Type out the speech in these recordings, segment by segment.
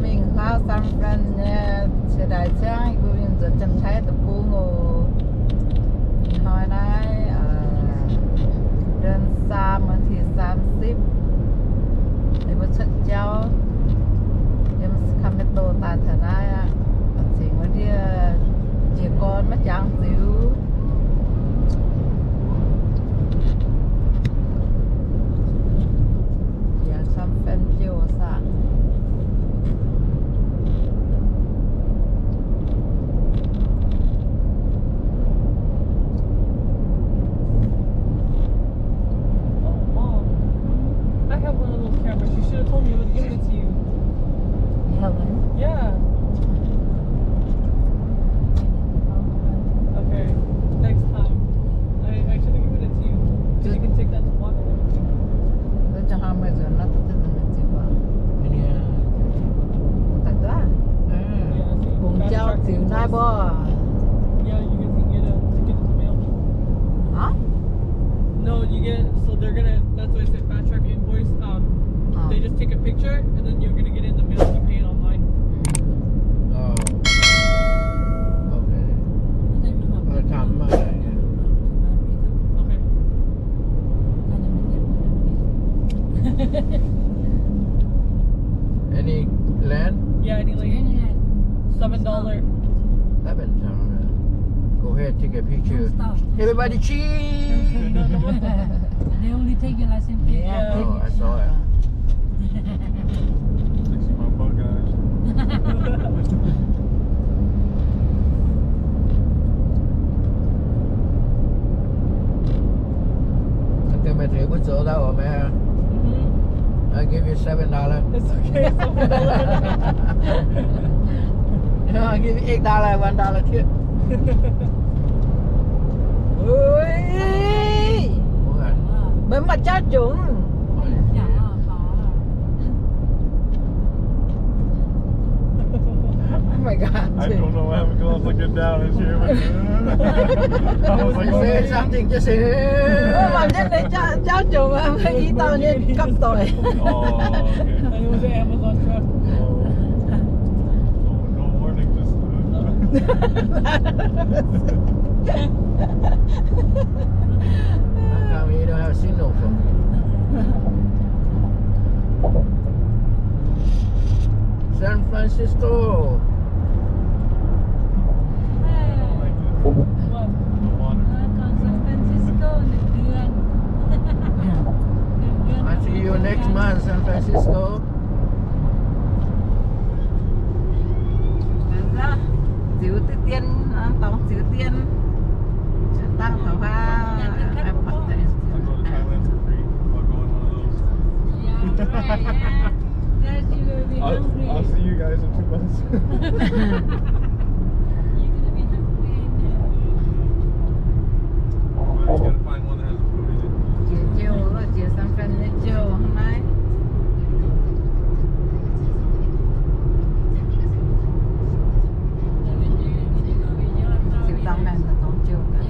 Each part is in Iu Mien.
Mingh hlauv San Fran nyei, cie daaih ciangv yie mbuo mingh nzuonx Janx-Taiv deic-bung oc. Ih hnoi naaiv เดือนสาม วันที่ สามสิบ yie mbuo cuotv jauv yiem Sacramento daaih taux naaiv aqv. Cingx wuov ndiev jiez gorn maiv jangx ziux. Yaac camv fan jiouv saah. Oh, Mom. I have one of those cameras. You should have told me. I would have given it to you. You have one? Yeah. Okay. Next time. I, I should have given it to you. 'Cause you can take that to walk and everything. แล้วจะหาเมื่อไหร่นะ ต้องเต้นเต้นเต้น Yeah, see, fast track invoice. Yeah, you guys can get a ticket in the mail. Huh? No, you get, so they're gonna, that's why I said fast track invoice. Um, they just take a picture and then you're gonna get it in the mail if you pay it online. Oh. Okay. Okay. Any land? Yeah, any land. Seven dollar. Seven dollar. Go ahead, take a picture. Everybody cheese. They only take your license plate. Yeah. Oh, I saw it. Fixing my bug eyes. Meih tengx mbuo zoux daaih oc, meih. I'll give you seven dollar. It's okay, seven dollar. I'll give you eight dollar, one dollar too. Meih maaih jauv jomc. Oh my god. I don't know what happened 'cause I was looking down and she was I was like, oh, say something, just say, oh, jauv jomc, i dauh nyei gapv doic. Oh, okay. It was an Amazon truck. Oh. No, no warning, just, uh, How come you don't have signal for me? San Francisco. I'll see you next month, San Francisco. Ziux diqv dien, dorngx ziux dien, dangh taux huaav airport daaih. I'll, I'll see you guys in two months. But you gotta find one that has a food in it. Jiex jiouh, jiex San Fran nyei jiouh hnangv naaiv. Ziux dangh maengc daaih dorngx jiouh gaax.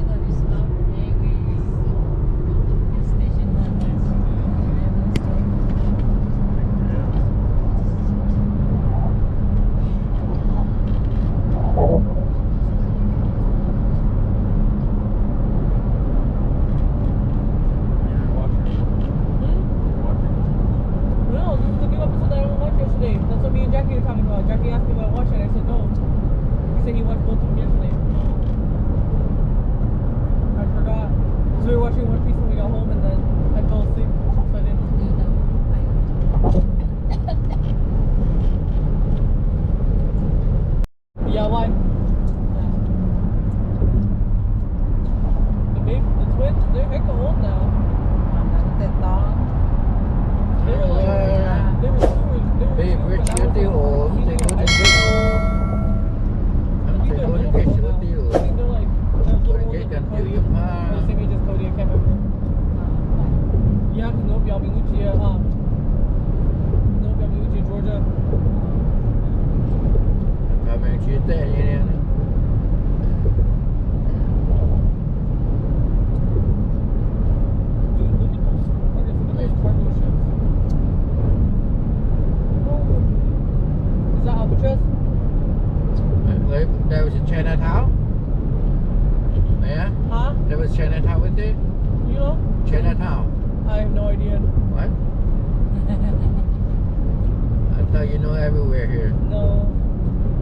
Hmm? No, this is the new episode that I don't watch yesterday. That's what me and Jackie were talking about. Jackie asked me if I watched it. I said no. He said he watched both of them yesterday. I forgot. 'Cause we were watching One Piece when we got home, and then I fell asleep, so I didn't. Yeah, why? The baby, the twins, they're hecka old now. They were like, they were super, they were super, but I was like, I think they're middle school now. I think they're like, they're a little older than Cody. Or same age as Cody, I can't remember. Yeah, 'cause Nope, y'all be Lucia, huh? Nope, y'all be Lucia, Georgia. Dude, look at those, look at those cargo ships. Oh. Just Wait, there was a Chinatown? Yeah? Huh? There was Chinatown with it? You know? Chinatown. I have no idea. What? I thought you know everywhere here. No.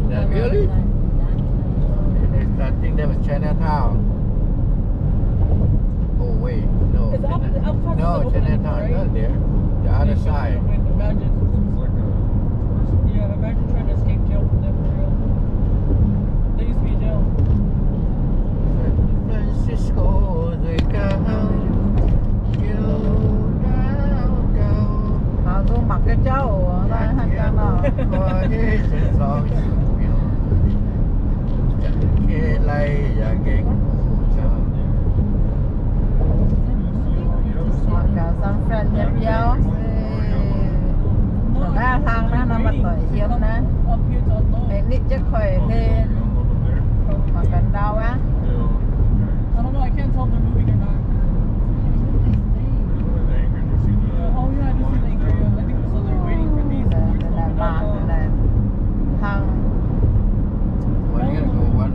Not really? There's, I think there was Chinatown. Oh, wait. No. It's up, China-, up top of no, the Chinatown, right? Not there. The other side. Imagine. It's like a tourist. Yeah, imagine trying to escape jail from there for real. There used to be a jail. San Francisco 最高，有多高？ Aa, zuqc mangc gaax jauv oc, naaiv hnangv jauv nor. Mangc gaax San Fran nyei biauv se, naaiv hlang naaiv nor maaih doic yiem naaiv. Aengx nitv jienv koiv hlen. Mangc gaax ndau aqv. I don't know. I can't tell if they're moving or not. Oh, yeah, I just see the anchor. Yeah, I think so. They're waiting for these. Mangc naaiv hlang. One, two, three,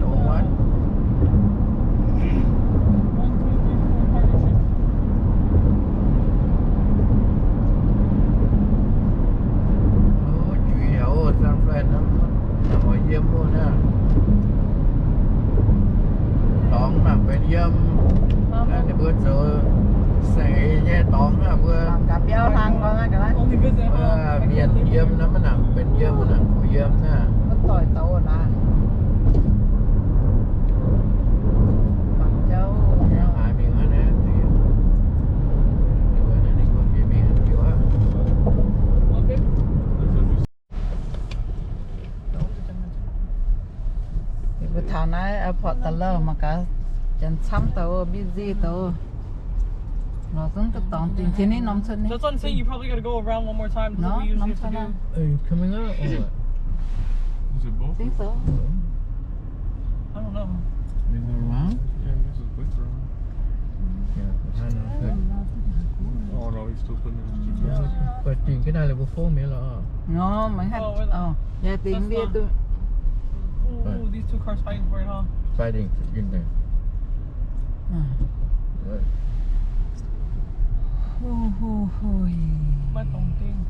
four, five, six. Juiz haic oc, San Fran naaiv, mangc oix yiem mbuo naaiv. Dorngx mangc benx yiem. Naaiv ninh mbuo zoux saeng-eix nyei dorngx naaiv mbuo. Mienh yiem naaiv maiv nangc benx yiem, maiv nangc kuh yiem naaiv. Mbuo taux naaiv airport daaih lauh mangc gaax, janx camv daaih oc, busy daaih oc. Lorz zungv ga'dorngx dingc, tien ninh norm cuotv ni. That's what I'm saying. You probably gotta go around one more time. That's what we usually have to do. Are you coming out or what? Is it both? Think so. I don't know. Is it around? Yeah, I guess it's both around. Yeah, I know. Oh, no, he's still putting it in. But you can have it before me, lah. Nó, maiv haih, oh, ya dingc mienh duqv. Ooh, these two cars fighting for it, huh? Fighting in there. Right. Hu, hu, hui. Maiv dongh dingh.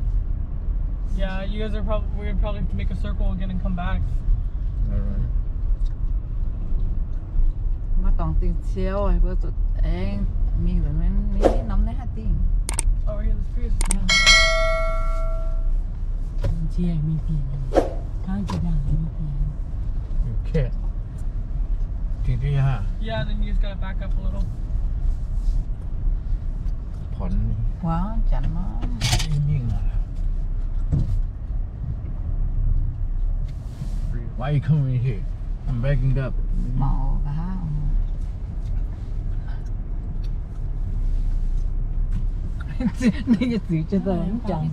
Yeah, you guys are probably, we're gonna probably have to make a circle again and come back. All right. Maiv dongh dingh ciouv, mbuo zuqc aengx mingh lorqc, mingh norm naaiv haaix dingh. Oh, yeah, this piece. Yeah. Njiec mingh dingc, hnangv jiex ndaangc mingh dingc. Okay. Dingh dingh haac. Yeah, then you just gotta back up a little. Porn. Waac janx nor. Mingh aqv. Why you coming here? I'm backing up. Maux ga'haav. Ninh nyei ziux jienv daaih mv jangx.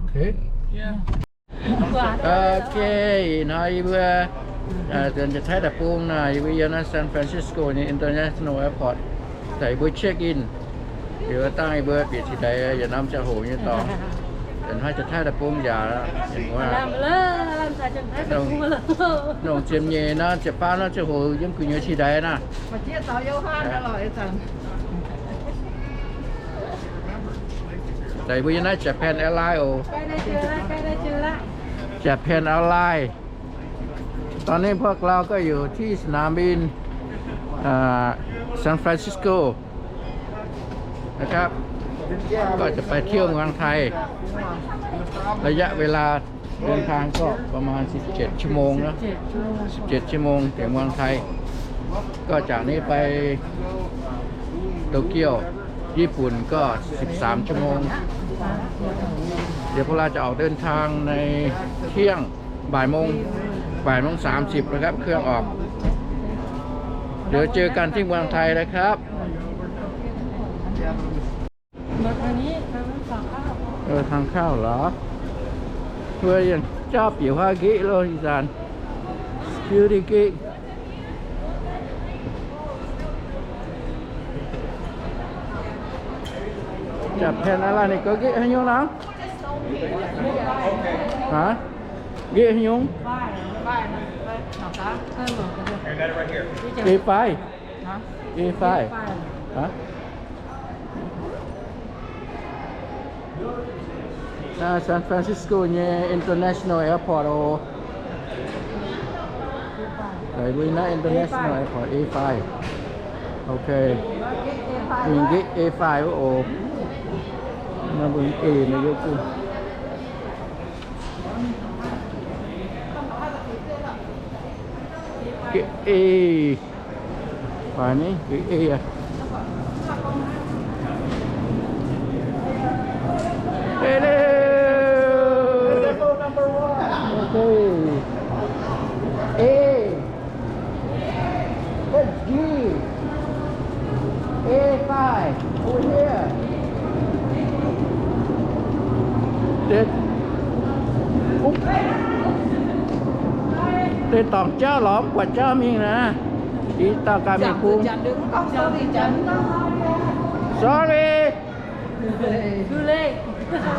Okay. Yeah. Okay, ih hnoi yie mbuo, aa, nzuonx jiez taiv deic-bung nor, yie mbuo yiem naaiv San Francisco nyei International Airport, daaih yie mbuo check in. Liuz dangh yie mbuo bieqc cingx daaih yietc norm ziangh hoc nyei dorngx. Ih hnoi jiez taiv deic-bung yaac longc ziepc nyeic nor, ziepc faam nor ziangh hoc yiem gu'nyuoz cingx daaih naaiv. Daaih yie mbuo yiem naaiv Japan Airlines oc. Japan Airlines. ตอนนี้พวกเราก็อยู่ที่สนามบิน อ่า ซานฟรานซิสโกนะครับ ก็จะไปเที่ยวเมืองไทย ระยะเวลาเดินทางก็ประมาณ สิบเจ็ด ชั่วโมงนะ สิบเจ็ด ชั่วโมงถึงเมืองไทย ก็จากนี้ไปโตเกียว ญี่ปุ่นก็ สิบสาม ชั่วโมง เดี๋ยวพวกเราจะออกเดินทางในเที่ยง บ่ายโมง บ่ายโมงสามสิบนะครับ เครื่องออก เดี๋ยวเจอกันที่เมืองไทยนะครับ มาทางนี้ ทางนั้นฝั่งข้าว เออ ทางเข้าเหรอ เพื่อยังเจ้าเปียวฮากิโลอีสาน security gate. Japan Airlines ninh gorngv nqeqv haaix nyungc nor? Hah? Nqeqv haaix nyungc? A five. A five. Hah? Naaiv San Francisco nyei International Airport oc. Daaih lui naaiv International Airport, A five. Ok. Mingh nqeqv A five wuov oc. Naaiv mbuo A meih yie gunv. Nqeqv A. Fai ni, nqeqv A aqv. Hello. Okay. A. That's G. A five. Over here. Deix, deix dorngc jauv lorz mv buatc jauv mingh naaiv. Ih dauh ganh mingh bung. Sorry.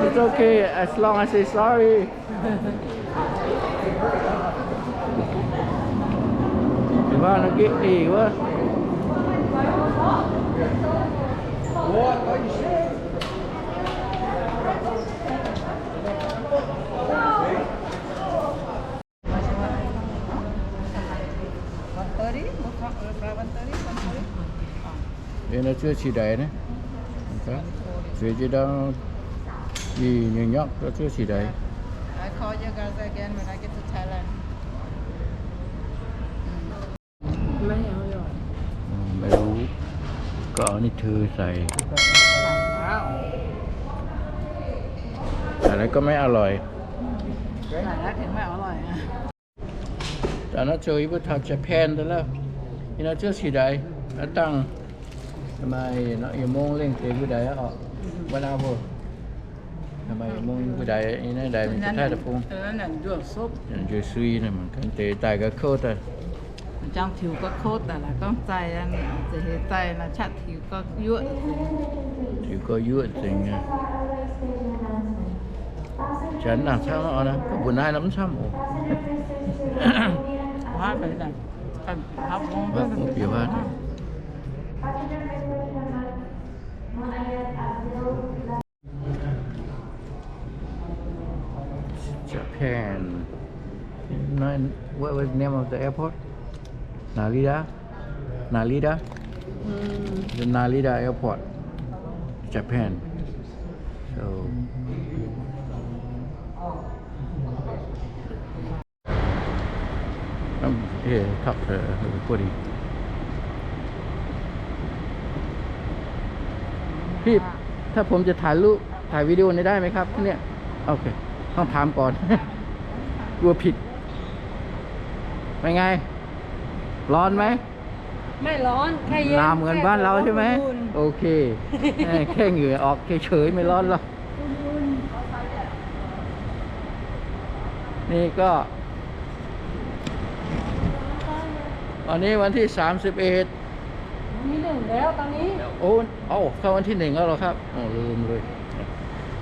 It's okay as long as I say sorry. Ih hnoi nqeqv eix wuov. Yie naaiv zuov cingx ndaix naaiv. Zueiz jienv ndau, ih nyuoqc nyuoqc, zuov cingx ndaix. I call you guys again when I get to Thailand. ไม่รู้ ก็เอานี่เธอใส่ อะไรก็ไม่อร่อย ใส่แล้วถึงไม่อร่อยอ่ะ Da'naaiv zoux yie mbuo taux Japan daaih lauh. Yie naaiv zuov cingx ndaix, aav dangh maaih yietc mong lengh deix mbuo ndaix oc. One hour. Maaih yietc mong mbuo ndaix, yie naaiv ndaix mingh Taiv deic-bung. Njuov sui naaic, mangc gaax deix daaih gauh kouv daaih. Jangx tiux gauh kouv daaih laaix gorngv zaih, za'heix zaih naaic qaqv tiux gauh yuoqv. Tiux gauh yuoqv nzengc aqv. Janx nangc camv oc, mbuo naaiv nor mv camv oc. Bieqc huaav. Japan. What was the name of the airport? Narita? Narita? The Narita Airport, Japan. So, เอ้ย talk to everybody. พี่ ถ้าผมจะถ่ายรูป ถ่ายวิดีโอนี้ได้ไหมครับเนี่ย โอเค ต้องถามก่อน กลัวผิด เป็นไง ร้อนไหม ไม่ร้อน แค่เย็น หนาวเหมือนบ้านเราใช่ไหม แค่อุ่นๆ โอเค เออ แค่เหงื่อออกเฉยๆ ไม่ร้อนหรอก นี่ก็ วันนี้วันที่ สามสิบเอ็ด มีหนึ่งแล้วตอนนี้ โอ้ เอ้า เข้าวันที่หนึ่งแล้วเหรอครับ โอ้ ลืมเลย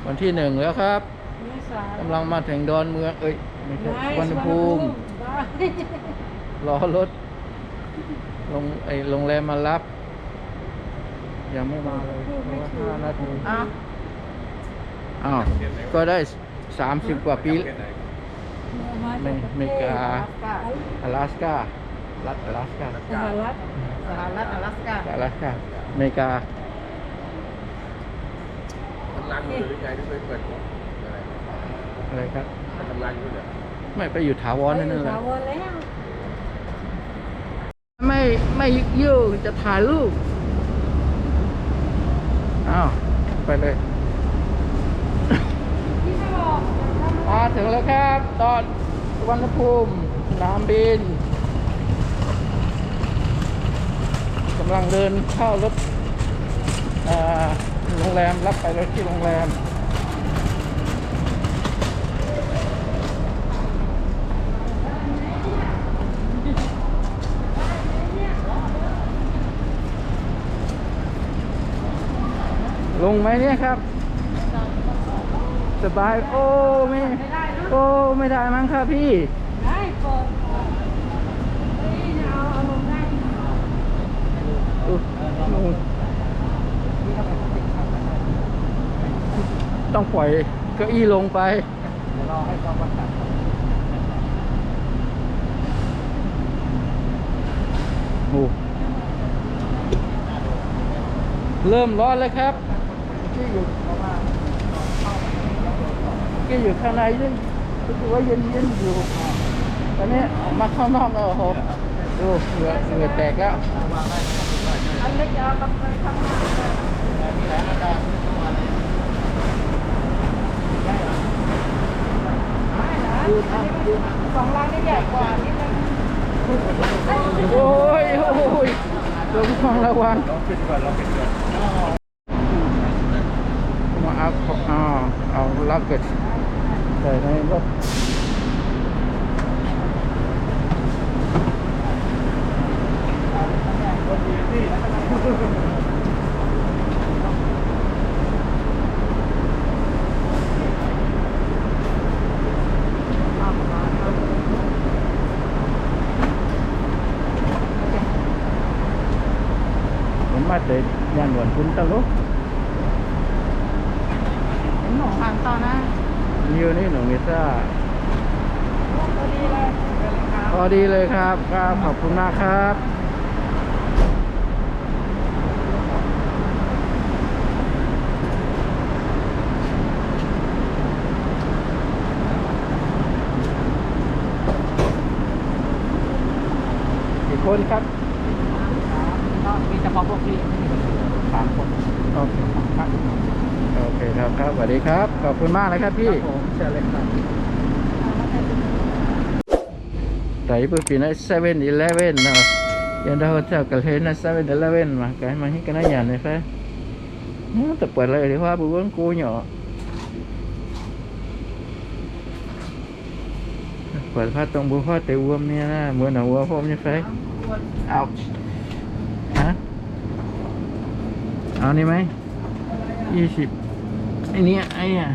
วันที่หนึ่งแล้วครับ เมษา กำลังมาถึงดอนเมือง เอ้ย ไม่ใช่ ไม่ สุวรรณภูมิ สุวรรณภูมิ ได้ รอรถ โรง ไอ้โรงแรมมารับ ยังไม่มาเลย พูดไม่ถูก เพราะว่าห้านาที อ้าว อ้าว ก็ได้ สามสิบกว่าปี มาจากประเทศ อเมริกา อลาสก้า รัฐอลาสก้า สหรัฐ สหรัฐอลาสก้า อลาสก้า อเมริกา ทำงานอยู่หรือไง ที่ไปเปิดอะไร อะไรครับ ไปทำงานอยู่เหรอ ไม่ ไปอยู่ถาวรนั่นแหละ ไปอยู่ถาวรแล้ว ไม่ ไม่อยู่ จะถ่ายรูป อ้าว ไปเลย มาถึงแล้วครับ ตอนสุวรรณภูมิ สนามบิน กำลังเดินเข้ารถ อ่า โรงแรม รับไปที่โรงแรม ลง ไหมเนี่ยครับ สบาย โอ้ ไม่ โอ้ ไม่ได้มั้งครับพี่ ได้ เปิด เปิด เฮ้ย เอา เอาลงได้ ต้องปล่อยเก้าอี้ลงไป เดี๋ยวรอให้เขาประกาศ โอ้ เริ่มร้อนแล้วครับ ที่อยู่ข้างในยังรู้สึกว่าเย็นๆอยู่ ตอนนี้ออกมาข้างนอกแล้ว โอ้โห ดู เหงื่อ เหงื่อแตกแล้ว อันเล็กเอากำไพข้างหน้า สองลังนี่ใหญ่กว่านิดนึง โอ้ย โอ้ย ระวัง ระวัง มาเอาของ เอา เอา luggage ใส่ในรถ Mv maaih deix nyaanh wuonc bun daaih loh. Nhiu nitv nongc nyei zaah. พอดีเลยครับ ครับ ขอบคุณมากครับ กี่คนครับ ก็มีเฉพาะพวกพี่ สามคน โอเคครับ โอเคครับ ครับ สวัสดีครับ ขอบคุณมากนะครับพี่ ครับผม เชิญเลยครับ Daaih mbuo bieqc naaiv Seven Eleven nor, yiem ndau hotel ga'hlen naaiv Seven Eleven mangc gaax, mangc hingv ga'naaiv nyanc nyei fai. Da'buatc la'eic liuz huaav mbuo wuov go nyei oc. Buatc faatv dongh mbuo huaav deix wuom nyei naaiv, mbuo nor wuov hopv nyei fai. Ouch. Hah? Au ni maiv? ยี่สิบ ไอ้เนี้ย ไอ้เนี่ย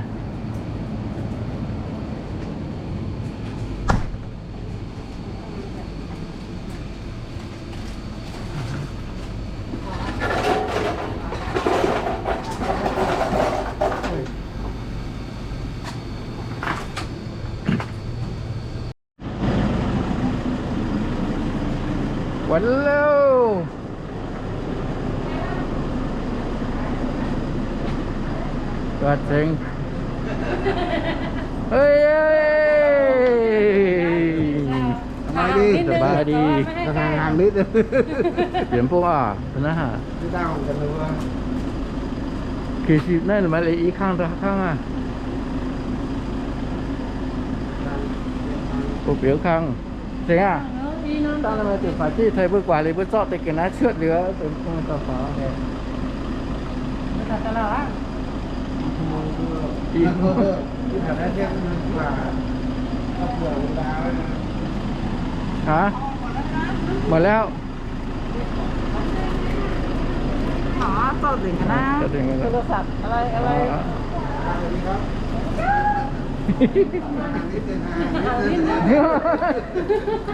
วันแล้ว กอดเซ็ง เฮ้ย เฮ้ย สบายดี สบายดี ห่างๆนิดนึง เปลี่ยนพวกอ่ะนะฮะ ที่ตั้งของกันเลยว่า กี่สิบนั่นมาเลยอีกข้างละข้างอ่ะ โอ้เปลี่ยนข้าง เจ๋งอ่ะ ตั้งแต่มาถึงฝ่ายที่ไทยเพื่อกว่าเลยเพื่อซอกแต่เกิดนะเชื่อดเหลือเป็นคนต่อสาวเนี่ย อีก ที่แถวนั้นเรียกมันกว่า ฮะ หมดแล้ว อ๋อ จดถึงนะ จดถึงนะ โทรศัพท์อะไรอะไร อ๋อ สวัสดีครับ ห่างนิดนึง ห่างนิดนึง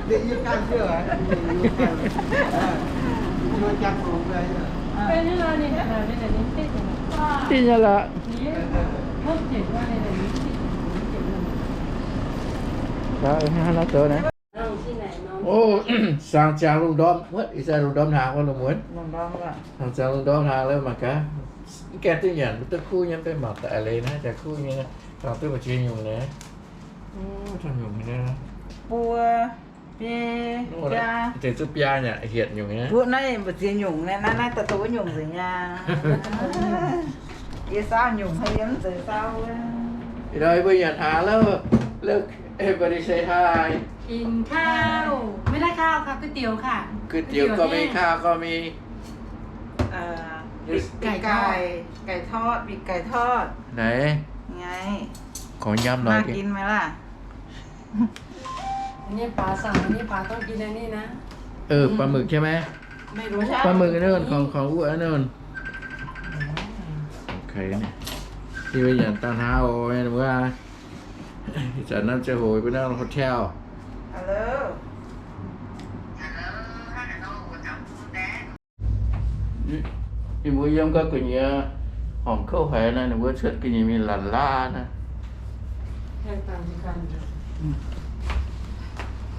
เดี๋ยวยืดก้านเสื้อไว้ ยืดก้าน เออ ช่วยจับผมเลย เป็นอะไรเนี่ย Dih nyei lorqc. Aa, hnangv naaiv zoux naaiv. O, saang ziangx lungh ndorm wuov, ih zanc lungh ndorm hnaangx wuov, lungh muonz. Saang ziangx lungh ndorm hnaangx lo mangc gaax. Gaengh duqv nyanc, duqv kuv nyei, mv deix mangc daaih a'leiz naaiv, jaax kuv nyei, dangh duqv mbu'ziex nyungc naaiv. Buo, biei, biaa. Deix zuqc biaa nyei, hietc nyungc nyei. Mbuo naaiv mbu'ziex nyungc naaiv, naaiv naaiv daaih duqv wuov nyungc nzengc aqv. Yie saauv nyungc haic, yie mv zeiz saauv wuov. Ih hnoi mbuo nyanc hnaangx lo, lo, everybody say hi. กินข้าว ไม่ได้ข้าวค่ะ ก๋วยเตี๋ยวค่ะ ก๋วยเตี๋ยวก็มี ข้าวก็มี เอ่อ ปีกไก่ ไก่ทอด ปีกไก่ทอด ไหน ไง ขอยำหน่อย น่ากินไหมล่ะ อันนี้ป๋าสั่ง อันนี้ป๋าต้องกินอันนี้นะ เออ ปลาหมึกใช่ไหม ไม่รู้ ปลาหมึกอันนู้น ของ ของอู้อันนู้น โอเค Yie mbuo nyanc daaih hnangv oc, ninh mbuo. Ih zanc naaiv ziangh hoc mbuo naaiv hotel. Ninh mbuo yiem gau gu'nyuoz horngc kouv haic naaiv, ninh mbuo cuotv ga'nyiec mingh lanc laav naaiv.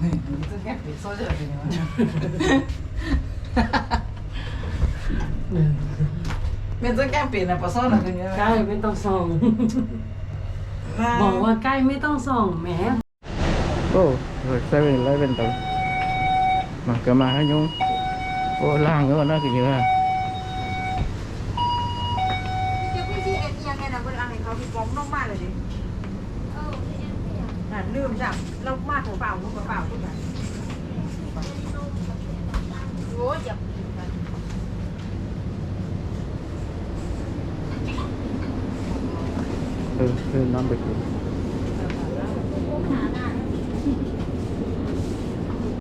Mienh zungv gaengh bieqc sou, mienh zungv gaengh bieqc naaic ba'sou naaic gu'nyuoz. ใกล้ไม่ต้องส่อง บอกว่าใกล้ไม่ต้องส่อง แหม Seven Eleven daaih. Mangc gaax maaih haaix nyungc. O, laangh wuov naaiv gu'nyuoz. Ơ, ơ, năm bảy.